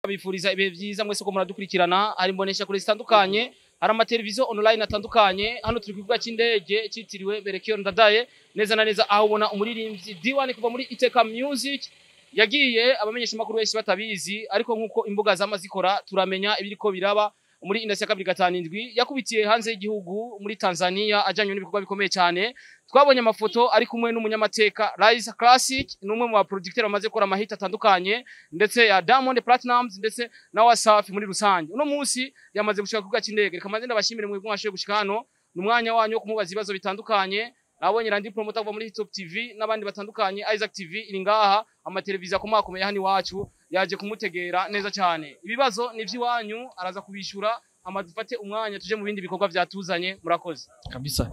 Bifuriza ibihe byiza mwese ko muradukurikirana. Hari imbonesha kure zitandukanye, hari amateleviziyo online atandukanye. Hano turi ku kibuga cy'indege cyitiriwe Melchior Ndadaye, neza na neza aho ubona umuririmbyi D1 kuva muri Iteka Music yagiye. Abamenyesha makuru benshi batabizi, ariko nkuko imbuga zama zikora, turamenya ibiriko biraba muri industry ya 257. Yakubitiye hanze y'igihugu muri Tanzania, ajyanywe n'ibikorwa bikomeye cyane. Twabonye amafoto ari kumwe n'umunyamateka Rise Classic, ni umwe mu ba producteur bamaze gukora amahit atandukanye, ndetse ya Diamond Platnumz ndetse na Wasafi muri rusange. Uno munsi yamaze gushika ku kibuga cy'indege. Reka maze ndabashimire mwebwe mwashoboye gushika hano. Ni umwanya wanyu wo kumubaza ibibazo bitandukanye. Nabonye Randi Promoter kuva muri Top TV n'abandi batandukanye, Isaac TV iri ngaha, amateleviziyo akomakomeye hano iwacu yaje kumutegera neza cyane. Ibibazo ni iby'iwanyu, araza kubishura, amaze ufate umwanya tuje mu bindi bikorwa byatuzanye. Murakoze. Kabisa.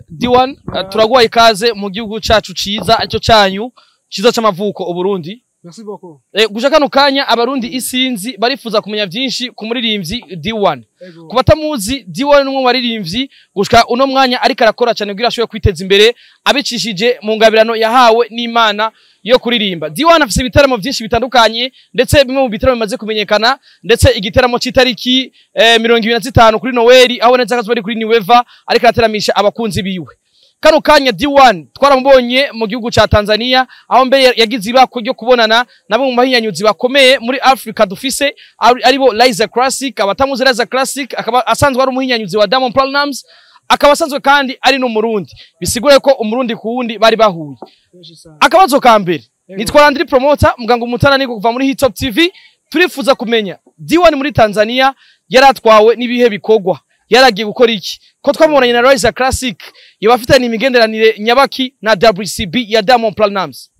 D1, turaguha ikaze mu gihugu cacu ciza, aricyo canyu ciza c'amavuko, Uburundi. Merci beaucoup. Gushika kano kanya, Abarundi isinzi barifuza kumenya vyinshi ku muririmbyi D1. Ego. Ku batamuzi, D1 ni umwe mu baririmbyi gushika uno mwanya ariko arakora cyane kugira ashobore kwiteza imbere abicishije mu ngabirano yahawe n'Imana yo kuririmba. D1 afise ibitaramo vyinshi bitandukanye, ndetse bimwe mu bitaramo bimaze kumenyekana, ndetse igiteramo c'itariki 25 kuri Noel, aho neza ko ari kuri Niweva ariko arateramisha abakunzi biwe. Kano kanya D1 twaramubonye mu gihugu ca Tanzania, aho mbere yagize ibako ryo kubonana nabo mu bahinyanyuzi bakomeye muri Africa dufise, aribo Liza Classic. Abatamuzi Liza Classic, akaba asanzwe ari umuhinyanyuzi wa Diamond Platnumz, akaba asanzwe kandi ari n'Umurundi, bisigure ko Umurundi ku wundi bari bahuye. Benshi sana. Akabazo ka mbere: Ego. nitwa Landry Promoter muganga umutana niko kuva muri Hit Top TV. Turifuza kumenya, D1 muri Tanzania yaratwawe n'ibihe bikorwa? Yaragiye gukora iki, ko twamubonanye na Liza Classic? Yoba afitanye imigenderanire nyabaki na WCB ya Diamond Platnumz?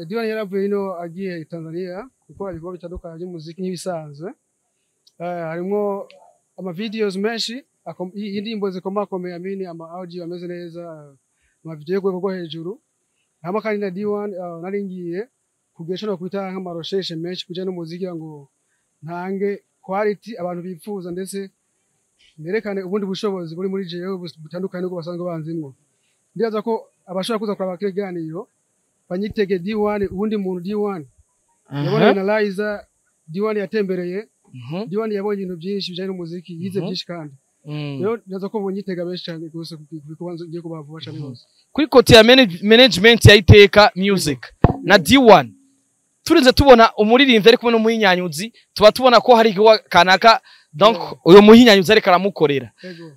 D1 yaravuye ino agiye i Tanzania gukora ibikorwa bitandukanye by'umuziki nk'ibisanzwe. Harimwo ama videos menshi y'indirimbo zikomakomeye, amini ama audio ameze neza, ama video y'urwego rwo hejuru. Hama kandi na D1 nari ngiye kugira ico nokwita nk'ama recherche menshi kujanye n'umuziki, kugira ngo ntange quality abantu bifuza, ndetse nerekane ubundi bushobozi buri muri jewe butandukanye n'ubwo basanzwe banzimwo. Ndibaza ko abashobora kuza kuraba kino kiganiro banyitege D1, ubundi muntu D1 yabonanye na Liza, D1 yatembereye, D1 yabonye ibintu byinshi bijanye n'umuziki, yize byinshi kandi. Rero ndaza ko bonyitega benshi cyane rwose ku bikorwa ngiye kubaha vuba cyane rwose. Kuri côté ya management ya Iteka Music na D1, turinze tubona umuririmbyi ari kumwe n'umuhinyanyuzi, tuba tubona ko hari igikorwa kanaka, donc uyo muhinyanyuzi ariko aramukorera. Yego.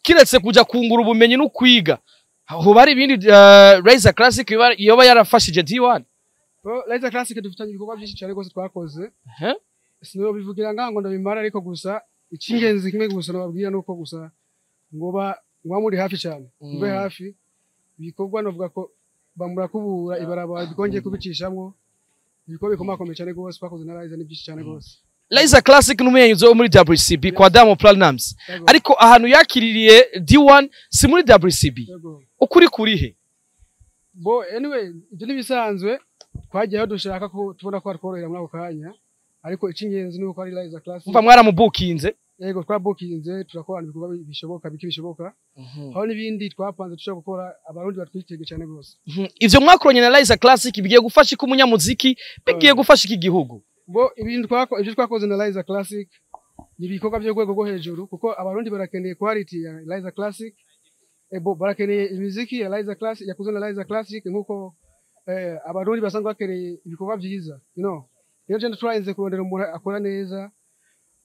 Kiretse kuja kungura ubumenyi no kwiga, hoba hari ibindi Liza Classic yoba yarafashije D1? Bo, Liza Classic dufitanye ibikorwa byinshi cyane rwose twakoze. Sinobivugira ngaha ngo ndabimara, ariko gusa icy'ingenzi kimwe gusa nababwira nuko gusa ngo ba muba muri hafi cyane, mube hafi ibikorwa. Novuga ko bamurakubura ibarabara bikongeye kubicishamwo ibikorwa bikomakomeye cyane rwose twakoze na Liza, ni byinshi cyane rwose. Liza Classic n'umuhinyanyuzi wo muri WCB kwa Diamond Platnumz. Yego. Ariko ahantu yakiririye D1 si muri WCB. Yego. Ukuri kurihe? Bo, anyway, ibyo n'ibisanzwe, twagiye aho dushaka ko tubona ko hatworohera muri ako kanya, ariko icy'ingenzi ni uko ari Liza Classic. Umva, mwaramubukinze? Yego, twabukinze, turakorana ibikorwa bishoboka, bike bishoboka. Aho n'ibindi twapanze dushobora gukora, Abarundi batwitege cyane rwose. Ivyo mwakoranye na Liza Classic bigiye gufasha iki umunyamuziki, bigiye gufasha iki gihugu? Bo, ibintu ibyo twakoze na Liza Classic ni ibikorwa by'urwego rwo hejuru, kuko Abarundi barakeneye quality ya Liza Classic. Ebo barakeneye imiziki ya Liza Classic, yakozwe na Liza Classic, nkuko Abarundi basanzwe bakeneye ibikorwa byiza. Rero je twarinze kurondera umuntu akora neza,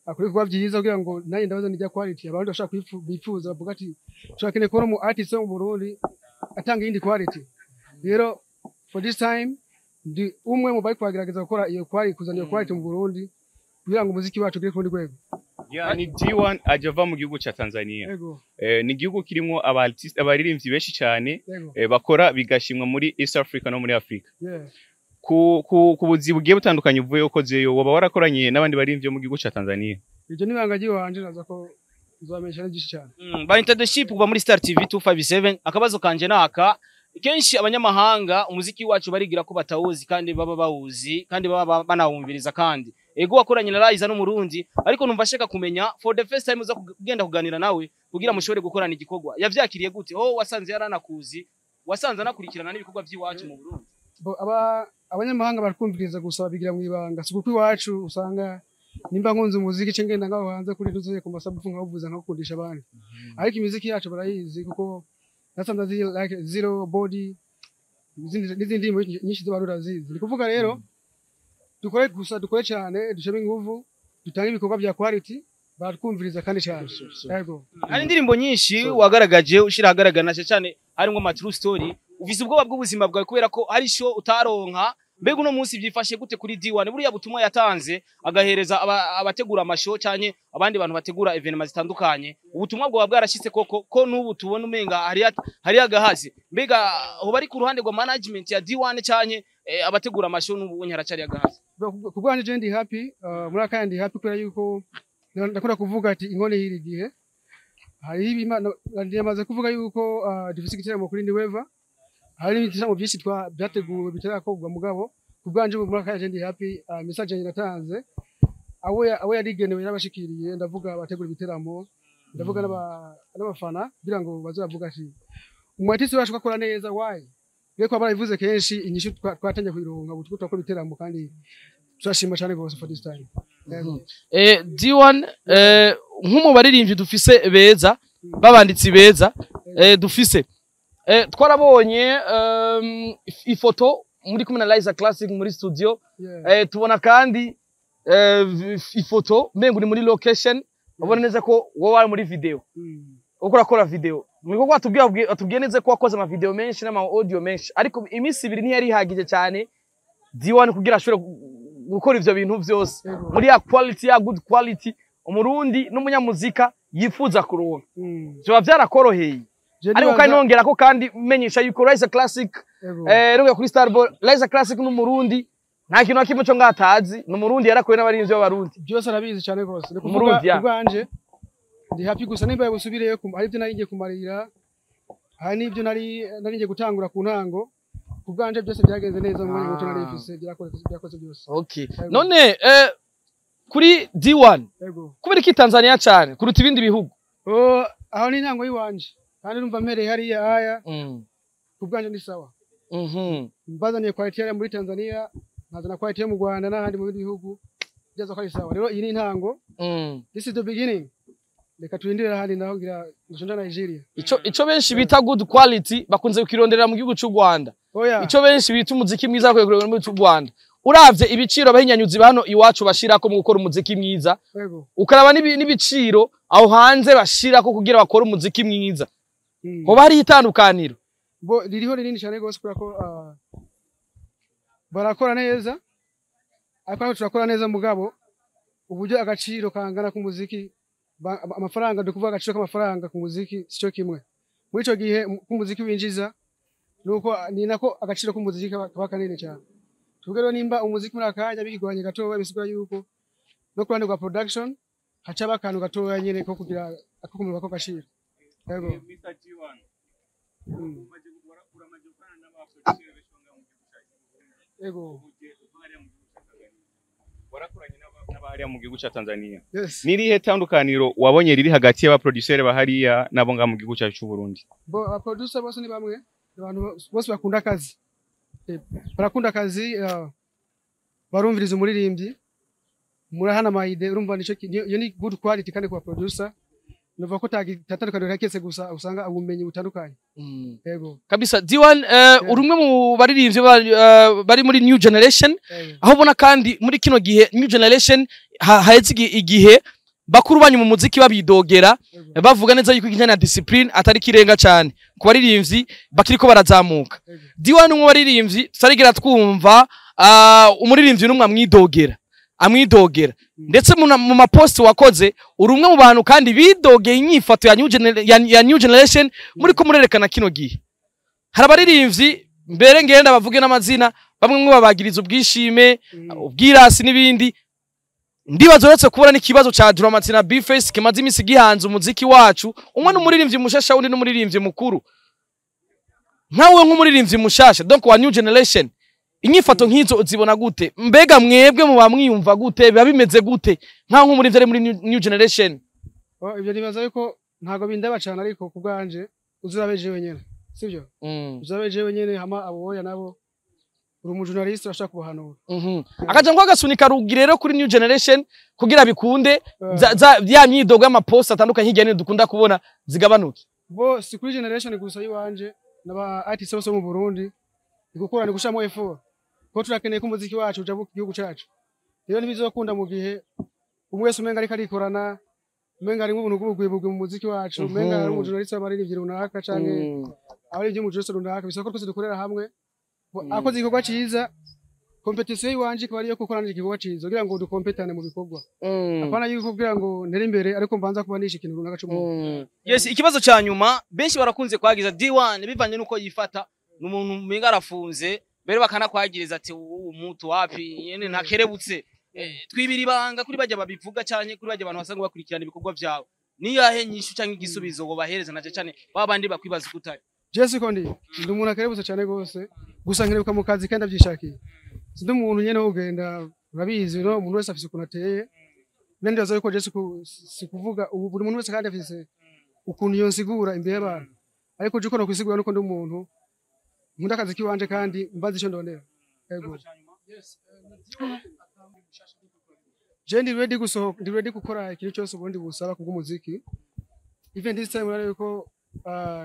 akora ibikorwa byiza, kugira ngo nanjye ndabaza nijya quality Abarundi bashaka bifuza, bavuga ati turakeneye kubona umu artist wo mu Burundi atanga iyindi quality. Rero for this time ndi umwe mu bari kugerageza gukora iyo quality, kuzana iyo quality mu Burundi, kugira ngo umuziki wacu ugere ku rundi rwego. Yeah, ni D1 aje ava mu gihugu ca Tanzania. Yego. Ni igihugu kirimwo aba artiste, abaririmbyi benshi cyane Yego. bakora bigashimwa muri East Africa no muri Africa. Ku buzi bugiye butandukanye uvuye ukozeyo, woba warakoranye n'abandi baririmbyi bo mu gihugu ca Tanzania? Ibyo ni ibanga ry'iwanje, naza ko nzabamenyesha ari byinshi cyane. Ba internship kuva muri Star TV 257. Akabazo kanje naka: kenshi abanyamahanga umuziki wacu barigira ko batawuzi, kandi baba bawuzi, kandi baba banawumviriza. Kandi ego wakoranye na Liza n'Umurundi, ariko numva ashaka kumenya, for the first time uza kugenda kuganira nawe kugira mushobore gukorana igikorwa, yavyakiriye gute? Oh, wasanze yaranakuzi, wasanze anakurikirana n'ibikorwa by'iwacu mu Burundi? Bo, aba Abanyamahanga barakumviriza gusa, babigira mu ibanga. Si kuko iwacu usanga nimba nkunze umuziki ce ngenda ngaho hanze kuri ntuzuye ku masabufu nkawuvuza nkawukundisha abandi, ariko imiziki yacu barayizi, kuko nasanze azi like Zero Body n'izindi ndirimbo nyinshi z'abarundi azizi. Ni kuvuga rero dukore gusa, dukore cyane, dusheme inguvu, dutange ibikorwa bya quality, baratwumviriza kandi cyane. Yego. Hari indirimbo nyinshi wagaragaje ushira ahagaragara na cyane harimo ama true story, ufise ubwoba bw'ubuzima bwawe kubera ko hari show utaronka. Mbega uno munsi byifashe gute kuri D1? Buriya butumwa yatanze agahereza abategura amashow canke abandi bantu bategura événements zitandukanye, ubutumwa bwoba bwarashitse koko, ko n'ubu tubona umenga hari agahazi? Mbega hoba ari ku ruhande rwa management ya D1 canke abategura amashow, n'ubu haracari agahazi? Ku bwanjye je ndi happy, muri aka ndi happy kubera yuko ndakunda kuvuga ati inkone y'iri gihe hari ibimana. Ndamaze kuvuga yuko dufise igiteramo kuri New, hari ibitaramo byinshi byateguwe bitarakorwa, mugabo ku bwanje ubu muri aka je ndi happy. Message yanjye natanze abo yarigenewe yarabashikiriye. Ndavuga abategura ibiteramo, ndavuga n'abafana, kugira ngo bazavuga ati umu artiste wacu akora neza. Why rero kwa barabivuze kenshi, inyishu twatangiye kuyironka ubu, turiko turakora ibiteramo kandi turashima cyane gose for this time. Yego. D1, nk'umu baririmbyi dufise beza, babanditsi beza, dufise, twarabonye ifoto muri kumwe na Liza Classic muri studio. Tubona kandi ifoto mbenga uri muri location, ubona neza ko wowe wari muri video uko urakora video. Niko watubwiye neza ko wakoze ama video menshi n'ama audio menshi, ariko iminsi 2 ntiyari ihagije cyane D1 kugira ashobore gukora ivyo bintu vyose muri ya quality, ya good quality umurundi n'umunyamuzika yifuza kuronka. Vyoba vyarakoroheye? Je Ariko kandi nongera ko kandi menyesha yuko Rise Classic, nongera kuri Starboy, Rise Classic n'umurundi, nta kintu na kimwe co ngatazi, ni umurundi, yarakuye n'abarinzi b'abarundi. Byose arabizi cyane rwose. Ni kuvuga Umurundi, ya. Ubwanje ndi happy gusa nimba busubireyo, hari ibyo nari ngiye kumarira, hari n'ibyo nari ngiye gutangura ku ntango. Ku bwanje byose byagenze neza mu mwanya muto nari mfise, byakoze byose. Okay. Yego. None kuri D1, Yego. kubera iki Tanzania cyane kuruta ibindi bihugu? Oh, aho ni intango y'iwanje kandi numva mpereye hariya aya, ku bwanje ni sawa. Mbazaniye quality hariya muri Tanzania, nkazana quality yo mu Rwanda n'ahandi mu bindi bihugu, byaza ko ari sawa. Rero iyi ni intango, this is the beginning. Reka turindire ahandi naho ngira nshonja Nigeria. Ico benshi bita good quality bakunze kukironderera mu gihugu cy'u Rwanda. Oya. Ico benshi bita umuziki mwiza bakwiye kurondera mu gihugu cy'u Rwanda. Uravye ibiciro abahinyanyuzi bano iwacu bashirako mu gukora umuziki mwiza, ukaraba n'ibiciro aho hanze bashirako kugira bakore umuziki mwiza, hoba hari itandukaniro? Bo ririho rinini cyane rwose, kubera ko barakora neza, ariko natwe turakora neza, mugabo uburyo agaciro kangana k'umuziki, amafaranga, ndi kuvuga agaciro k'amafaranga ku muziki sico kimwe. Muri ico gihe k'umuziki winjiza nuko ni nako agaciro k'umuziki kaba kanini cyane. Tuvuge rero nimba umuziki muri akanya bikigwanye gatoya, bisigura yuko no ku ruhande rwa production hacaba akantu gatoya nyene ko kugira ako ko gaciro. Yego. Mr. G1, uramaze gukorana n'abaproducer benshi bo ngaha mu gihugu cyacu. Uje uva hariya mu gihugu cya Tanzania, warakoranye n'abahariya mu gihugu cya Tanzania. Yes. Ni irihe tandukaniro wabonye riri hagati y'abaproducer bahariya n'abo ngaha mu gihugu cyacu cy'u Burundi? Bo abaproducer bose ni bamwe, abantu bose bakunda akazi. Barakunda akazi, barumviriza umuririmbyi, murahana ama idées, urumva nico iyo ni good quality. Kandi ku producer nuva ko tatandukaniro raketse, gusa usanga ubumenyi butandukanye. Yego. Kabisa. D1, uri umwe mu baririmbyi bari muri new generation, aho ubona kandi muri kino gihe new generation haheze igihe bakuru banyu mu muziki babidogera, bavuga neza yuko ikijyanye na discipline atari kirenga cyane ku baririmbyi bakiriko barazamuka. D1 umwe baririmbyi tutarigera twumva umuririmbyi n'umwe amwidogera, ndetse mu maposti wakoze uri umwe mu bantu kandi bidogeye inyifato ya new generation muri ko murerekana kino gihe. Hari abaririmbyi mbere ngenda bavuge n'amazina, bamwe mwe babagiriza ubwishime, ubwirasi n'ibindi. Ndibaza uretse kubura n'ikibazo ca Drama-T na B-Face kimaze imisi gihanze umuziki wacu, umwe n'umuririmbyi mushasha, undi n'umuririmbyi mukuru. Nkawe nk'umuririmbyi mushasha, donc wa new generation, inyifato nk'izo uzibona gute? Mbega mwebwe muba mwiyumva gute? Biba bimeze gute nkaho nk'umuririmbyi ari muri new generation? Oh, ibyo nibaza yuko ntago bindaba cyane, ariko ku bwanje uzurabe jewe nyene, sibyo? Uzabe jewe nyene, hama abo boya nabo Uri umu journalist, urashaka kubahanura. Akaja ngo agasunika rugi rero kuri new generation kugira bikunde ya myidogo y'amapost atandukanye hirya no hino dukunda kubona zigabanuke. Bo si kuri generation gusa yiwanje, n'aba artist bose bo mu Burundi, ni gukora, ni gushiramo effort, kuko turakeneye ko umuziki wacu uja mu gihugu cacu. Rero ntibizokunda mu gihe umwe wese umenga ariko arikorana, umenga harimwo ubuntu bw'ubugwibugwi mu muziki wacu, umenga hari umujournaliste w'abaririmbyi runaka canke abaririmbyi b'umujournaliste runaka. Bisaba ko twese dukorera hamwe. Akoze igikorwa ciza, competition yiwanje ikaba ariyo gukora igikorwa ciza kugira ngo dukompetane mu bikorwa, apana yuko kugira ngo ntere imbere ariko mbanza kuba nishe ikintu runaka c'umuntu. Yes, ikibazo ca nyuma, benshi barakunze kwagiza D1 bivanye nuko yifata, ni umuntu umenga arafunze, mbere bakanakwagiriza ati ubu mutu wapi nyene ntakerebutse. Twibira ibanga kuri bajya babivuga cyane, kuri bajya abantu basanzwe bakurikirana ibikorwa vyawe, niyo yahe nyishu canke igisubizo ngo bahereza na cyane babandi bakwibaza uko utari? Jesse ko ndi umuntu akerebutse cyane gose, gusa nkerebuka mu kazi kandi abyishakiye. Sindi umuntu nyene wo kugenda, urabizi no umuntu wese afise ukuntu ateye. Nandi baza yuko Jesse si kuvuga ubu buri muntu wese kandi afise ukuntu yonsigura imbere y'abantu, ariko je uko nokwisigura nuko ndi umuntu nkunda akazi kiwanje kandi mbazi ico ndondera. Yego, je ndi ready gusohoka, ndi ready gukora ikintu cyose ubundi busaba kubw'umuziki. Even this time urareba yuko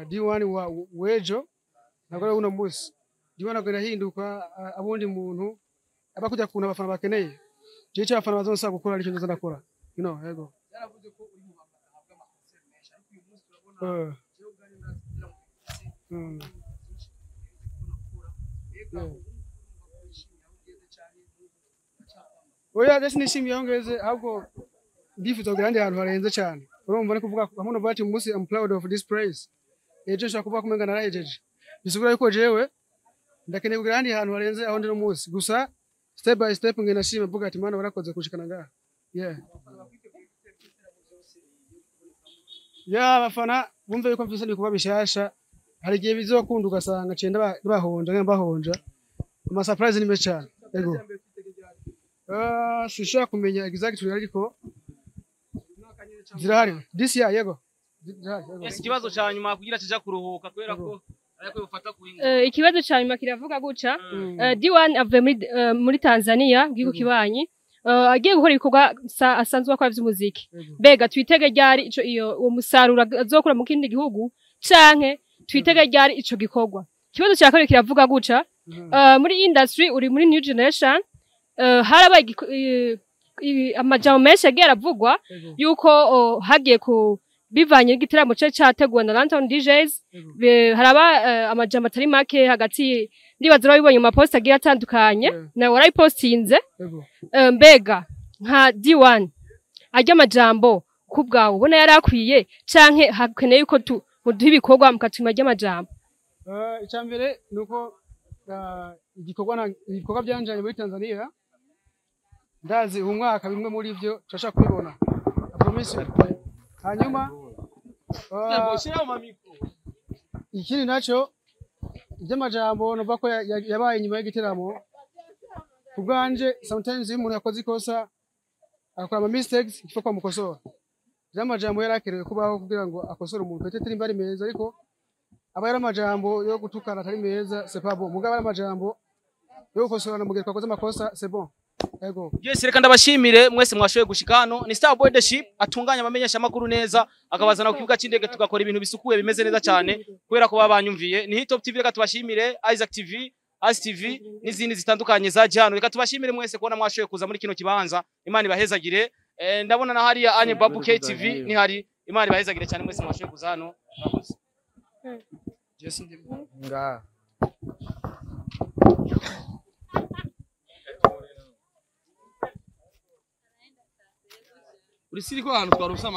D1 wa wejo ntabwo ari uno munsi. D1 agenda ahinduka, abundi muntu aba kujya kuntu abafana bakeneye. Je icyo abafana bazonsaba gukora aricyo nzoza ndakora. Yego. Yeah. Oya, ndetse nishimiye aho ngeze, ahubwo ndifuza kugera ahandi hantu harenze cyane. Urumva, ni kuvuga hamwe no ati umunsi I'm proud of this place, ejo nshobora kuvuga ko umenga narahejeje. Bisigura yuko jewe ndakeneye kugera ahandi hantu harenze aho ndi no munsi. Gusa step by step ngenda nshima, mvuga ati Mana warakoze kushikana ngaha. Yeah, abafana bumve yuko mfise ibikorwa bishasha. Hari igihe bizokunda ugasanga cenda bahonja ngenda bahonja, ama surprise ni menshi cyane. Yego. Sinshobora kumenya exactly, ariko zirahari this year. Yego, zirahari, yego. Yes, ikibazo ca nyuma kugira kija kuruhuka, kubera ko ariko bufata kuhinga. Ikibazo ca nyuma kiravuga guca. D1 avuye muri Tanzania, gihugu kibanyi, agiye gukora ibikorwa asanzwe akora vy'umuziki. Mbega twitege ryari ico iyo uwo musaruro azokura mu kindi gihugu, canke twitege ryari ico gikorwa? Ikibazo cya kabiri kiravuga guca. Muri industry, uri muri new generation, harabaye amajambo menshi yagiye aravugwa yuko hagiye ku bivanye n'igitaramo cari categuwe na London DJs. Haraba amajambo atari make hagati, ndibaza urabibonye mu mapost agiye atandukanye. Nawe warayipostinze. Mbega nka D1, arya amajambo ku bwawe ubona yari akwiye, canke hakeneye yuko muduha ibikorwa mukatuma arya amajambo? Icya mbere ni uko ibikorwa byanjanye muri Tanzania, ndazi uyu mwaka bimwe muri byo turashaka kubibona. I promise you. Hanyuma ikindi nacyo, iby'amajambo numva ko yabaye inyuma y'igiteramo. Ku bwanje, sometimes iyo umuntu yakoze ikosa, akora ama mistakes, ifo kwamukosora. Iby'amajambo yari akenewe kubaho kugira ngo akosore umuntu, peut-être nimba ari meza, ariko aba yari amajambo yo gutukana atari meza, c'est pas bon. Mugabo ari amajambo yo gukosorana mu gihe twakoze amakosa, c'est bon. Yego. Yes, reka ndabashimire mwese mwashoboye gushika hano. Ni Star Boy The Ship atunganya abamenyesha makuru neza, akabazana ku kibuga c'indege, tugakora ibintu bisukuye bimeze neza cyane kubera ko babanyumviye. Ni Hit Top TV, reka tubashimire Isaac TV, As TV n'izindi zitandukanye za hano. Reka tubashimire mwese kubona mwashoboye kuza muri kino kibanza. Imana ibahezagire. Ndabona na hariya Anye Babu KTV ni hari. Imana ibahezagire cyane mwese mwashoboye kuza hano. Murakoze. Nga. Urisiri ko ahantu twarose.